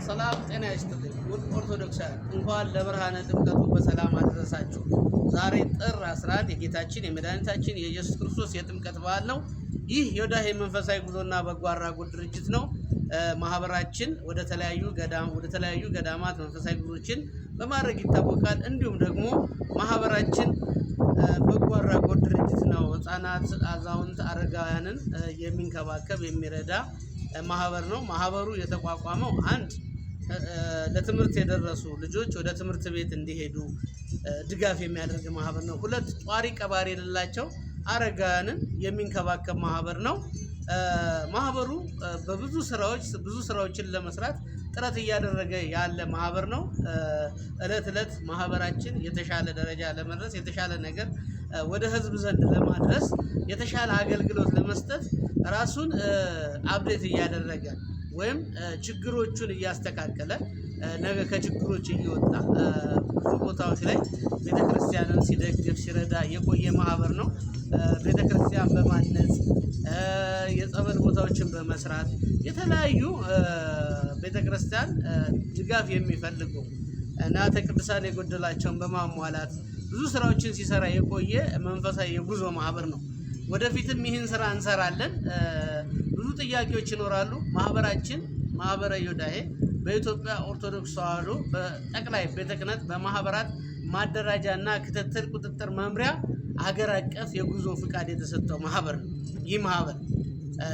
ሰላም ጤና ይስጥልኝ ውድ ኦርቶዶክሳውያን፣ እንኳን ለብርሃነ ጥምቀቱ በሰላም አደረሳችሁ። ዛሬ ጥር 11 የጌታችን የመድኃኒታችን የኢየሱስ ክርስቶስ የጥምቀት በዓል ነው። ይህ ዮዳሄ መንፈሳዊ ጉዞና በጎ አድራጎት ድርጅት ነው። ማህበራችን ወደ ተለያዩ ገዳማት መንፈሳዊ ጉዞችን በማድረግ ይታወቃል። እንዲሁም ደግሞ ማህበራችን በጎ አድራጎት ድርጅት ነው። ሕፃናት፣ አዛውንት፣ አረጋውያንን የሚንከባከብ የሚረዳ ማህበር ነው። ማህበሩ የተቋቋመው አንድ ለትምህርት የደረሱ ልጆች ወደ ትምህርት ቤት እንዲሄዱ ድጋፍ የሚያደርግ ማህበር ነው። ሁለት ጧሪ ቀባሪ የሌላቸው አረጋውያንን የሚንከባከብ ማህበር ነው። ማህበሩ በብዙ ስራዎች ብዙ ስራዎችን ለመስራት ጥረት እያደረገ ያለ ማህበር ነው። እለት እለት ማህበራችን የተሻለ ደረጃ ለመድረስ፣ የተሻለ ነገር ወደ ህዝብ ዘንድ ለማድረስ፣ የተሻለ አገልግሎት ለመስጠት ራሱን update እያደረገ ወይም ችግሮቹን እያስተካከለ፣ ነገ ከችግሮች እየወጣ ብዙ ቦታዎች ላይ ቤተክርስቲያንን ሲደግፍ ሲረዳ የቆየ ማህበር ነው። ቤተክርስቲያን በማነጽ፣ የጸበል ቦታዎችን በመስራት፣ የተለያዩ ቤተክርስቲያን ድጋፍ የሚፈልጉ ንዋያተ ቅዱሳን የጎደላቸውን በማሟላት ብዙ ስራዎችን ሲሰራ የቆየ መንፈሳዊ የጉዞ ማህበር ነው። ወደፊትም ይህን ስራ እንሰራለን። ብዙ ጥያቄዎች ይኖራሉ። ማህበራችን ማህበረ ዮዳሄ በኢትዮጵያ ኦርቶዶክስ ተዋሕዶ በጠቅላይ ቤተ ክህነት በማህበራት ማደራጃ እና ክትትል ቁጥጥር መምሪያ አገር አቀፍ የጉዞ ፍቃድ የተሰጠው ማህበር ነው።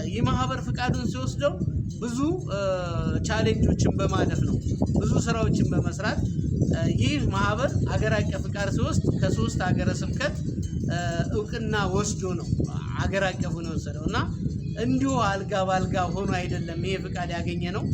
ይህ ማህበር ፍቃዱን ሲወስደው ብዙ challenge ኦችን በማለፍ ነው። ብዙ ስራዎችን በመስራት ይህ ማህበር አገር አቀፍ ፍቃድ ሲወስድ ከሶስት ሀገረ ስብከት እውቅና ወስዶ ነው አገር አቀፉን የወሰደው እና እንዲሁ አልጋ ባልጋ ሆኖ አይደለም ይሄ ፍቃድ ያገኘ ነው።